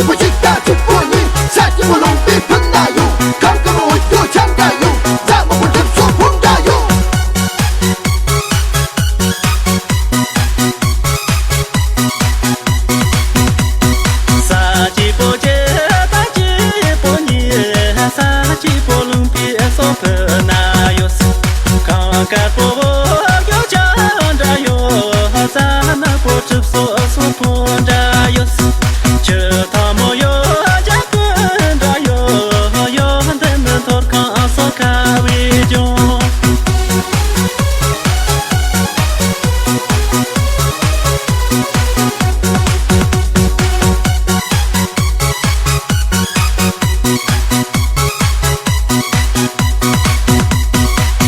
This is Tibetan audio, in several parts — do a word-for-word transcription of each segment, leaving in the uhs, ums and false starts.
སྐྱིད་པོ་གཅིག་དང་སྐྱིད་པོ་གཉིས། ས་སྐྱིད་པོ་ལུང་པའི་ཕུ་ན་ཡོད། གང་གི་མོ་འོད་སྐྱོ་ཆང་འདྲ་ཡོད། རྫ་མ་པོ་གྲིབ་སོ་ཕུང་འདྲ་ཡོད། ས་སྐྱིད་པོ་གཅིག་དང་སྐྱིད་པོ་གཉིས། ས་སྐྱིད་པོ་ལུང་པའི་སོ་ཕུ་ན་ཡོད། གངས་དཀར་པོ་འོད་སྐྱོ་ཆང་འདྲ་ཡོད། རྫ་མ་པོ་གྲིབ་སོ་སོ་ཕུང་འདྲ་ཡོད། ཆུ་ཐང་མོ་ཡོད། ཇ་ཀུན་འདྲ་ཡོད། ཡོད་འདི་ནི་ཐོར་ཁང་སོ་ཁ་བའི་ལྗོངས།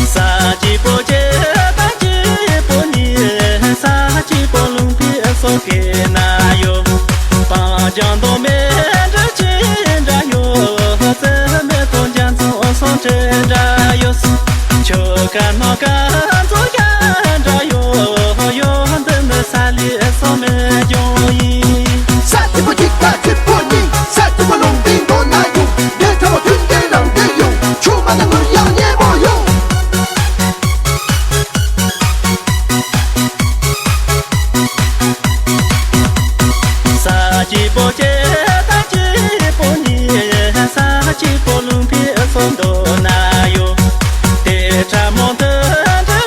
ས་སྐྱིད་པོ་གཅིག་དང་སྐྱིད་པོ་གཉིས། ས་སྐྱིད་པོ་ལུང་པའི་སོ་ཁའི་ན་ཡོད། སྤང་ལྗང་མདོག་མེ་འབྲུ་གཅིག་འདྲ་ཡོད། རྩི་མེ་ཏོག་རྒྱ་མཚོ་སོ་འབྲེལ་འདྲ་ཡོད། ཆུ་ཁ་ནག་ཁ་མཚོ་རྒྱ་འདྲ་ཡོད། ཡོད་འདི་ནི་ས་ལི་སོ་མེ་ལྗོངས་ཡིན། ས་སྐྱིད་པོ་གཅིག་དང་སྐྱིད་པོ་གཉིས། ས་སྐྱིད་པོ་ལུང་པའི་མདོ་ན་ཡོད། འདི་ཚ་བོ་མཐུན་རྐྱེན་རང་བདེ་ཡོད། ཆུ་མ་ནི་ངུར་ཡང་སྙན་མོ་ཡོད། ས་སྐྱིད་པོ་གཅིག་དང་སྐྱིད་པོ་གཉིས། ས་སྐྱིད་པོ་ལུང་པའི་སོ་མདོ་ན་ཡོད། དེ་ཁྲ་མོ་འདི་འདྲ་